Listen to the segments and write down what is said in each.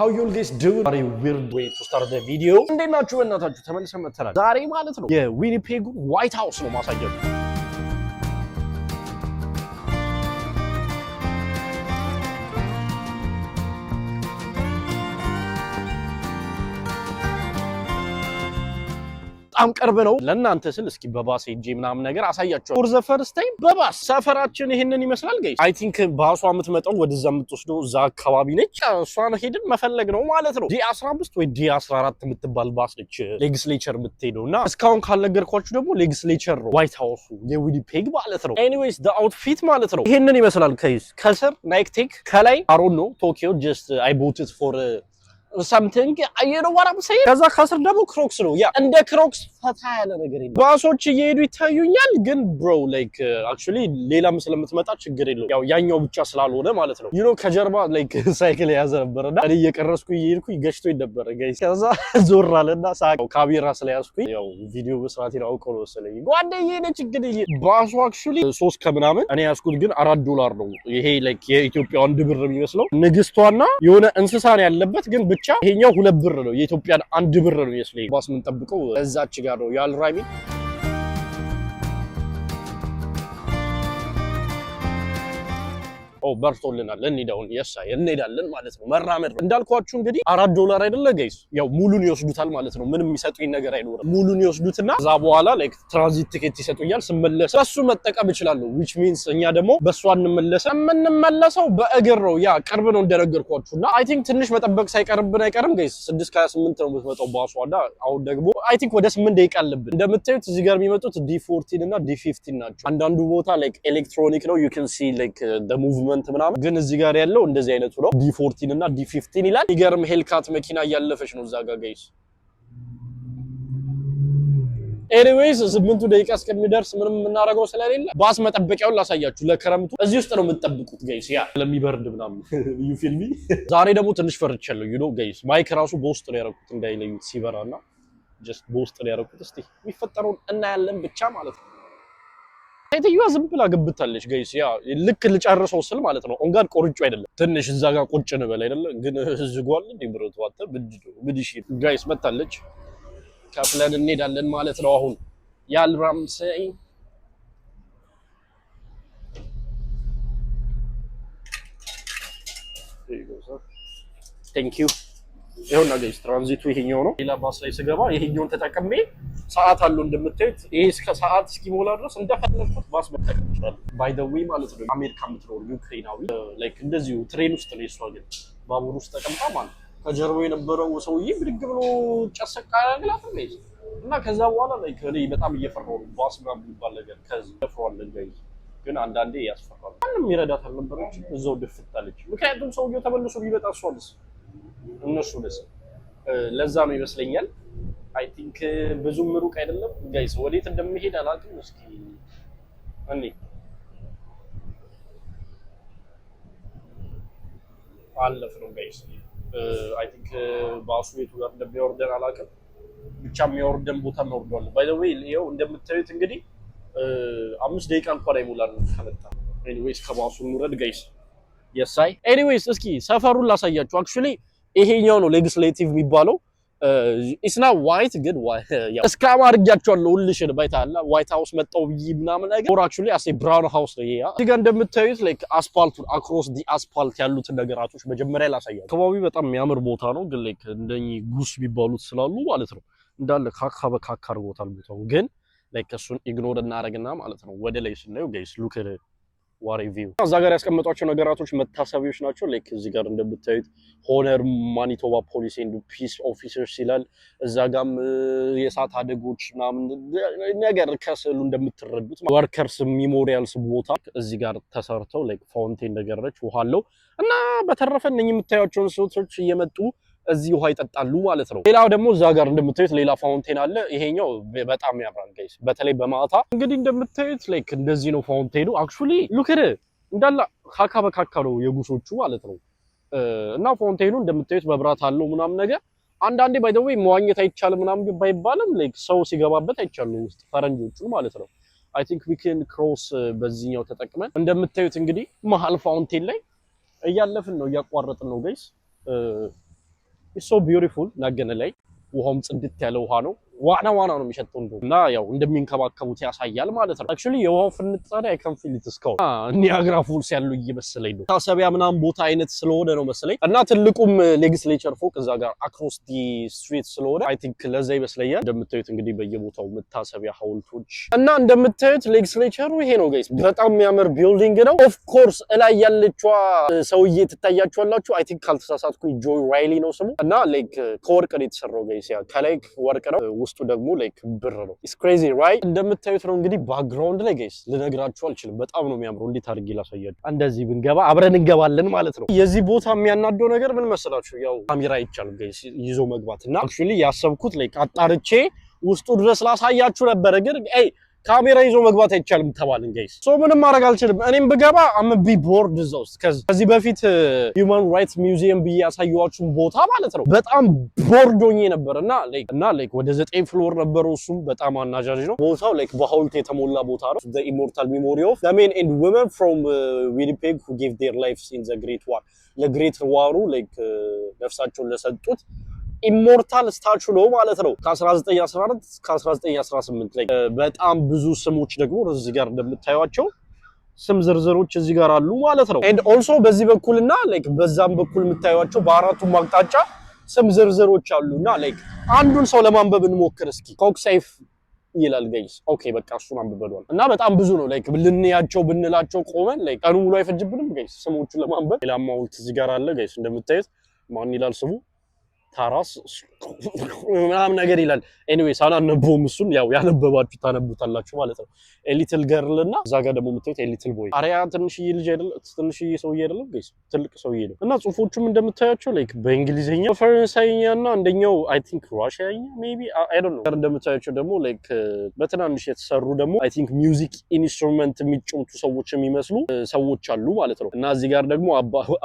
How you guys do? Weird way to start the video። እንዴት ናችሁ? በእናታችሁ ተመልሰን መጥተናል። ዛሬ ማለት ነው የዊኒፔጉ White House ነው ማሳየው። በጣም ቅርብ ነው ለእናንተ ስል እስኪ በባስ ሄጄ ምናምን ነገር አሳያቸዋለሁ። For the first time በ bus ሰፈራችን ይህንን ይመስላል guys። I think ባሷ የምትመጣው ወደዛ የምትወስደው እዛ አካባቢ ነች። እሷን ሄድን መፈለግ ነው ማለት ነው። D 15 ወይ D 14 የምትባል ባስ ነች Legislature የምትሄደው። እና እስካሁን ካልነገርኳችሁ ደግሞ Legislature ነው White House ኡ የዊኒፔግ ማለት ነው። Anyways, the outfit ማለት ነው ይሄንን ይመስላል። Guys፣ ከስር Nike Tech፣ ከላይ I don't know Tokyo, just I bought it for something, you know what I'm saying። ከዛ ከስር ደግሞ Crocs ነው። Yeah፣ እንደ Crocs ፈታ ያለ ነገር የለም። ባሶች እየሄዱ ይታዩኛል፣ ግን bro, like, actually ሌላም ስለምትመጣ ችግር የለውም። ያው ያኛው ብቻ ስላልሆነ ማለት ነው። ከጀርባ like ሳይክል የያዘ ነበርና እኔ እየቀረስኩ እየሄድኩኝ ገጭቶኝ ነበረ guys። ከዛ ዞር አለና ሳቅ። ካሜራ ስለያዝኩኝ ያው ቪዲዮ መስራቴን አውቀው ነው መሰለኝ። ጓደኛዬ ነች እንግዲህ። ባሱ actually 3 ከምናምን፣ እኔ ያዝኩት ግን 4 ዶላር ነው። ይሄ like የኢትዮጵያ 1 ብር የሚመስለው ንግስቷና የሆነ እንስሳ ነው ያለበት፣ ግን ብቻ ይሄኛው 2 ብር ነው። የኢትዮጵያን 1 ብር ነው የሚመስለኝ። ባስ የምንጠብቀው እዛች ጋር ነው ያልራሚ። ኦ፣ በርቶልናል። እንሂዳውን የሳ እንሄዳለን ማለት ነው። መራመድ ነው እንዳልኳችሁ። እንግዲህ 4 ዶላር አይደለ guys? ያው ሙሉን ይወስዱታል ማለት ነው። ምንም የሚሰጡኝ ነገር አይኖርም። ሙሉን ይወስዱትና ከዛ በኋላ like transit ticket ይሰጡኛል። ስመለስ በሱ መጠቀም እችላለሁ። Which means እኛ ደግሞ በሱ አንመለስም። የምንመለሰው በእግር ነው። Yeah፣ ቅርብ ነው እንደነገርኳችሁ። እና I think ትንሽ መጠበቅ ሳይቀርብን አይቀርም guys። 6:28 ነው የምትመጣው ባሷ እና አሁን ደግሞ I think ወደ 8 ደቂቃ አለብን። እንደምታዩት እዚህ ጋር የሚመጡት D 14 እና D 15 ናቸው። አንዳንዱ ቦታ like electronic ነው፣ you can see like movement ምናምን፣ ግን እዚህ ጋር ያለው እንደዚህ አይነቱ ነው። D 14 እና D 15 ይላል። የሚገርም Hellcat መኪና እያለፈች ነው እዛ ጋር guys። Anyways፣ 8ቱ ደቂቃ እስከሚደርስ ምንም የምናደርገው ስለሌለ ባስ መጠበቂያውን ላሳያችሁ። ለክረምቱ እዚህ ውስጥ ነው የምትጠብቁት guys፣ yeah፣ ለሚበርድ ምናምን, you feel me። ዛሬ ደግሞ ትንሽ ፈርቻለሁ guys። Mic ራሱ በውስጥ ነው ያደረኩት እንዳይለዩት ሲበራ እና just በውስጥ ነው ያደረኩት። እስቲ የሚፈጠረውን እናያለን ብቻ ማለት ነው። ሴትዮዋ ዝም ብላ ገብታለች guys። Yeah፣ ልክ ልጨርሰው ስል ማለት ነው። On God፣ ቆርጮ አይደለም፣ ትንሽ እዛ ጋር ቁጭ እንበል አይደለ? ግን ዝጓል እንዴ ብረቱ? አንተ ምንድን ነው? ምን እሺ guys፣ መታለች። ከፍለን እንሄዳለን ማለት ነው። አሁን ያልራምሰይ። Thank you። ይኸውና guys፣ transit ኡ ይሄኛው ነው። ሌላ ባስ ላይ ስገባ ይሄኛውን ተጠቅሜ ሰዓት አለው እንደምታዩት። ይሄ እስከ ሰዓት እስኪሞላ ድረስ እንደፈለግኩት ባስ መጠቀም ይችላል። By the way ማለት ነው፣ አሜሪካ የምትኖር ዩክሬናዊ like እንደዚሁ train ውስጥ ነው፣ የሷ ግን ባቡር ውስጥ ተቀምጣ ማለት ከጀርባው የነበረው ሰውዬ ብድግ ብሎ ጨሰቅ አያግላትም guys። እና ከዛ በኋላ like እኔ በጣም እየፈራሁ ነው ባስ ምናምን የሚባል ነገር። ከዚህ ደፍሯለን guys፣ ግን አንዳንዴ ያስፈራል። ማንም ይረዳት አልነበረችም፣ እዛው ድፍት አለች። ምክንያቱም ሰውየው ተመልሶ ቢመጣ እሷንስ እነሱ ደስ ለዛ ነው ይመስለኛል። I think ብዙም ሩቅ አይደለም guys። ወዴት እንደሚሄድ አላውቅም። እስኪ እኔ አለፍ ነው guys። I think ባሱ የቱ ጋር እንደሚያወርደን አላውቅም። ብቻ የሚያወርደን ቦታ እናወርደዋለን። By the way፣ ይኸው እንደምታዩት እንግዲህ 5 ደቂቃ እንኳን አይሞላንም ከመጣ። Anyways፣ ከባሱ እንውረድ guys። የሳይ anyways፣ እስኪ ሰፈሩን ላሳያችሁ። Actually ይሄኛው ነው Legislative የሚባለው። It's not white ግን እስካም አድርጊያቸዋለሁ። ሁልሽን ባይታላ White House መጣው ብዬ ምናምን ነገር or actually አሴ brown house ነው ይሄ። እዚህ ጋር እንደምታዩት like አስፓልቱን across the አስፓልት ያሉትን ነገራቶች መጀመሪያ ላሳያችሁ። አካባቢ በጣም የሚያምር ቦታ ነው፣ ግን like እንደኚህ goose የሚባሉት ስላሉ ማለት ነው እንዳለ ካካ በካካ አድርጎታል ቦታው። ግን like እሱን ignore እናደርግና ማለት ነው ወደ ላይ ስናየው guys, look what a view። እዛ ጋር ያስቀመጧቸው ነገራቶች መታሰቢያዎች ናቸው። Like እዚህ ጋር እንደምታዩት "Honor Manitoba Police and Peace Officers" ይላል። እዛ ጋም የእሳት አደጎች ምናምን ነገር ከስዕሉ እንደምትረዱት workers memorials ቦታ እዚህ ጋር ተሰርተው like fountain ነገር ነች፣ ውሃ አለው። እና በተረፈ እነኝህ የምታዩቸውን ሰዎች እየመጡ እዚህ ውሃ ይጠጣሉ ማለት ነው። ሌላው ደግሞ እዛ ጋር እንደምታዩት ሌላ fountain አለ። ይሄኛው በጣም ያምራል guys፣ በተለይ በማታ። እንግዲህ እንደምታዩት like እንደዚህ ነው fountain ኑ። Actually look፣ እንዳለ ካካ በካካ ነው የ goose ኦቹ ማለት ነው። እና fountain ኑ እንደምታዩት መብራት አለው ምናምን ነገር። አንዳንዴ by the way መዋኘት አይቻልም ምናምን ባይባልም like ሰው ሲገባበት አይቻልም ውስጥ ፈረንጆቹ ማለት ነው። I think we can cross በዚህኛው ተጠቅመን። እንደምታዩት እንግዲህ መሀል fountain ላይ እያለፍን ነው፣ እያቋረጥን ነው guys። So beautiful ናገነ ላይ ውሃውም ጽድት ያለ ውሃ ነው። ዋና ዋና ነው የሚሸተው እንደው እና ያው እንደሚንከባከቡት ያሳያል ማለት ነው። Actually የውሃው ፍንጣሪ I can feel it እስካሁን። Niagara Falls ያሉ እየመሰለኝ ነው። ታሰቢያ ምናምን ቦታ አይነት ስለሆነ ነው መሰለኝ እና ትልቁም legislature ፎቅ እዛ ጋር across the street ስለሆነ I think ለዛ ይመስለኛል። እንደምታዩት እንግዲህ በየቦታው መታሰቢያ ሐውልቶች እና እንደምታዩት legislature ኡ ይሄ ነው guys። በጣም የሚያምር building ነው። Of course እላይ ያለችዋ ሰውዬ ትታያችኋላችሁ። I think ካልተሳሳትኩኝ ጆይ ራይሊ ነው ስሙ እና like ከወርቅ ነው የተሰራው guys። Yeah፣ ከላይ ወርቅ ነው፣ ውስጡ ደግሞ like ብር ነው። It's crazy, right? እንደምታዩት ነው እንግዲህ background ላይ guys፣ ልነግራችሁ አልችልም። በጣም ነው የሚያምረው። እንዴት አድርጌ ላሳያችሁ? እንደዚህ ብንገባ አብረን እንገባለን ማለት ነው። የዚህ ቦታ የሚያናደው ነገር ምን መሰላችሁ? ያው ካሜራ አይቻልም guys ይዞ መግባት እና actually ያሰብኩት like አጣርቼ ውስጡ ድረስ ላሳያችሁ ነበረ፣ ግን አይ ካሜራ ይዞ መግባት አይቻልም ተባልን guys። So ምንም ማድረግ አልችልም። እኔም ብገባ I'ma be bored እዛ ውስጥ። ከዚህ በፊት Human Rights Museum ብዬ ያሳየኋችሁን ቦታ ማለት ነው በጣም bored ሆኜ ነበር እና like ወደ 9 floor ነበረው። እሱም በጣም አናጃጅ ነው ቦታው። Like በሐውልት የተሞላ ቦታ ነው። The immortal memory of the men and women from Winnipeg who gave their lives in the Great War፣ ለ Great War ኡ like ነፍሳቸውን ለሰጡት immortal statue ነው ማለት ነው። ከ1914 እስከ 1918 ላይ በጣም ብዙ ስሞች ደግሞ እዚህ ጋር እንደምታዩቸው ስም ዝርዝሮች እዚህ ጋር አሉ ማለት ነው። And also በዚህ በኩልና like በዛም በኩል የምታዩቸው በአራቱም አቅጣጫ ስም ዝርዝሮች አሉና like አንዱን ሰው ለማንበብ እንሞክር እስኪ። ኮክሳይፍ ይላል guys። Okay፣ በቃ እሱን አንብበኗል እና በጣም ብዙ ነው። Like ልንያቸው ብንላቸው ቆመን like ቀኑ ሙሉ አይፈጅብንም guys ስሞቹን ለማንበብ። ሌላም ሐውልት እዚህ ጋር አለ guys፣ እንደምታዩት ማን ይላል ስሙ? ታራስ ምናምን ነገር ይላል። Anyways አላነበውም። እሱን ያው ያነበባችሁ ታነቡታላችሁ ማለት ነው። A little girl እና እዛ ጋር ደግሞ የምታዩት a little boy። አሪያ ትንሽዬ ልጅ አይደለም፣ ትንሽዬ ሰውዬ አይደለም guys፣ ትልቅ ሰውዬ ነው። እና ጽሁፎቹም እንደምታያቸው like በእንግሊዝኛ፣ በፈረንሳይኛ እና አንደኛው I think ራሽያኛ maybe፣ I don't know። እንደምታያቸው ደግሞ like በትናንሽ የተሰሩ ደግሞ I think music instrument የሚጫወቱ ሰዎች የሚመስሉ ሰዎች አሉ ማለት ነው። እና እዚህ ጋር ደግሞ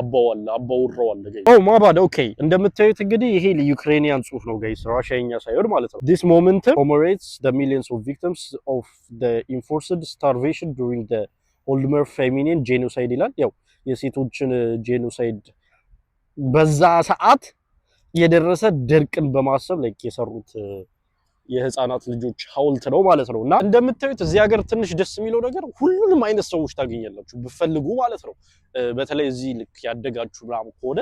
አባው አለ፣ አባውራው አለ guys። Oh my bad፣ okay። እንደምታዩት እንግዲህ ይሄ የ Ukrainian ጽሁፍ ነው guys፣ ራሽያኛ ሳይሆን ማለት ነው። This monument commemorates the millions of victims of the enforced starvation during the Holodomor feminine genocide ይላል። ያው የሴቶችን genocide በዛ ሰዓት የደረሰ ድርቅን በማሰብ like የሰሩት የህፃናት ልጆች ሐውልት ነው ማለት ነው። እና እንደምታዩት እዚህ ሀገር ትንሽ ደስ የሚለው ነገር ሁሉንም አይነት ሰዎች ታገኛላችሁ ብፈልጉ ማለት ነው። በተለይ እዚህ ልክ ያደጋችሁ ምናምን ከሆነ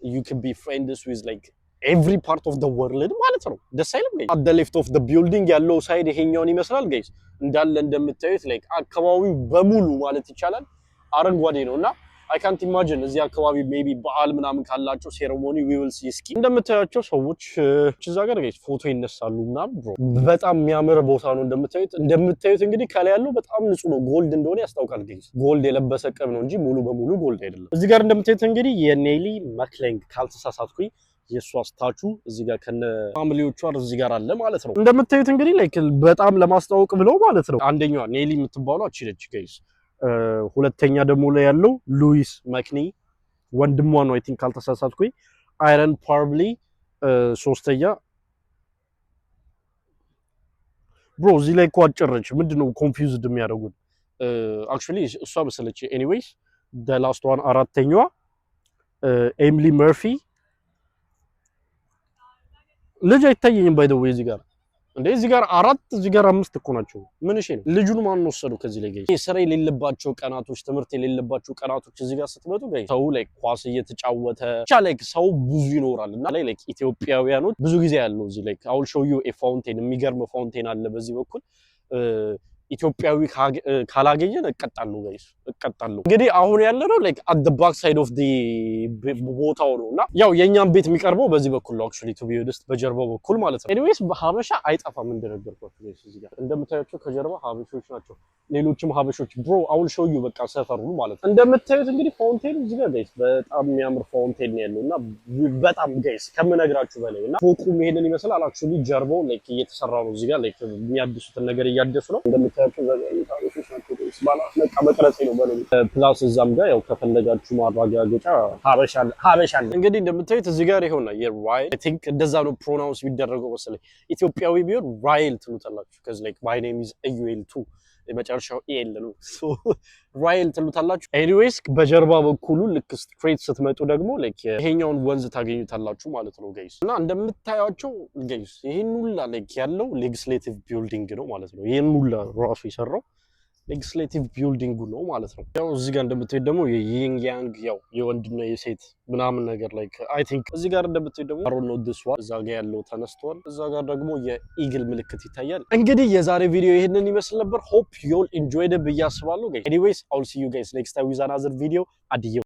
you can be friends with like every part of the world ማለት ነው። ደስ አይልም guys? At the left of the building ያለው side ይሄኛውን ይመስላል guys። እንዳለ እንደምታዩት like አካባቢው በሙሉ ማለት ይቻላል አረንጓዴ ነው እና አይ ካንት ኢማጂን እዚህ አካባቢ maybe በዓል ምናምን ካላቸው ceremony we will see እስኪ። እንደምታያቸው ሰዎች እዛ ጋር guys ፎቶ ይነሳሉ ምናምን። Bro፣ በጣም የሚያምር ቦታ ነው። እንደምታዩት እንግዲህ ከላይ ያለው በጣም ንጹህ ነው። Gold እንደሆነ ያስታውቃል guys። Gold የለበሰ ቅብ ነው እንጂ ሙሉ በሙሉ gold አይደለም። እዚህ ጋር እንደምታዩት እንግዲህ የኔሊ መክሌንግ ካልተሳሳትኩኝ የእሷ statue እዚህ ጋር ከነ family ዎቿ እዚህ ጋር አለ ማለት ነው። እንደምታዩት እንግዲህ like በጣም ለማስታወቅ ብለው ማለት ነው። አንደኛዋ ኔሊ የምትባለው አቺ ነች guys። ሁለተኛ ደግሞ ላይ ያለው ሉዊስ መክኒ ወንድሟ ነው I think ካልተሳሳትኩኝ። አይረን ፓርብሊ ሶስተኛ። Bro፣ እዚህ ላይ እኮ አጭረች ምንድነው confused የሚያደርጉት? Actually እሷ መሰለች። Anyways the last one አራተኛዋ ኤሚሊ መርፊ። ልጅ አይታየኝም። By the way እዚህ ጋር እንዴ፣ እዚህ ጋር አራት፣ እዚህ ጋር አምስት እኮ ናቸው። ምን እሺ ነው? ልጁን ማን ወሰዱ ከዚህ ላይ guys? ስራ የሌለባቸው ቀናቶች፣ ትምህርት የሌለባቸው ቀናቶች እዚህ ጋር ስትመጡ guys ሰው like ኳስ እየተጫወተ ብቻ like ሰው ብዙ ይኖራል እና ላይ like ኢትዮጵያውያኖች ብዙ ጊዜ ያለው እዚህ like I'll show you a fountain፣ የሚገርም fountain አለ በዚህ በኩል። ኢትዮጵያዊ ካላገኘን እቀጣለሁ guys፣ እቀጣለሁ። እንግዲህ አሁን ያለነው like at the back side of the ቦታው ነው እና ያው የእኛም ቤት የሚቀርበው በዚህ በኩል ነው። Actually to be honest በጀርባው በኩል ማለት ነው። Anyways ሀበሻ አይጠፋም እንደነገርኳችሁ guys። እዚህ ጋር እንደምታያቸው ከጀርባ ሀበሾች ናቸው፣ ሌሎችም ሀበሾች። Bro፣ I'll show you በቃ ሰፈሩ ማለት ነው። እንደምታዩት እንግዲህ fountain እዚህ ጋር guys፣ በጣም የሚያምር fountain ነው ያለው እና በጣም guys ከምነግራችሁ በላይ እና ፎቁም ይሄንን ይመስላል። Actually ጀርባው like እየተሰራ ነው። እዚህ ጋር like የሚያድሱትን ነገር እያደሱ ነው። እንደምታያቸው ሀበሾች ናቸው guys። ባላስነቃ መቅረጼ ነው በለው። Plus እዛም ጋር ያው ከፈለጋችሁ ማረጋገጫ ሀበሻ ሀበሻ አለ። እንግዲህ እንደምታዩት እዚህ ጋር ይሆና የራይል I think እንደዛ ነው pronounce የሚደረገው መሰለኝ። ኢትዮጵያዊ ቢሆን ራይል ትሉታላችሁ። 'Cause like my name is ኢዩኤል too። የመጨረሻው EL ነው። ራይል ትሉታላችሁ። Anyways፣ በጀርባ በኩሉ ልክ straight ስትመጡ ደግሞ like ይሄኛውን ወንዝ ታገኙታላችሁ ማለት ነው guys። እና እንደምታያቸው guys፣ ይሄን ሁላ like ያለው legislative building ነው ማለት ነው። ይሄን ሁላ ራሱ የሰራው legislative building ኡ ነው ማለት ነው። ያው እዚህ ጋር እንደምታዩት ደግሞ የ yin yang፣ ያው የወንድና የሴት ምናምን ነገር like I think እዚህ ጋር እንደምታዩት ደግሞ አሮን ነው ድስዋ እዛ ጋር ያለው ተነስቷል። እዛ ጋር ደግሞ የ eagle ምልክት ይታያል። እንግዲህ የዛሬ ቪዲዮ ይህንን ይመስል ነበር። Hope you'll enjoyed ብዬ አስባለሁ። Anyways, I'll see you guys next time with another video. Adios.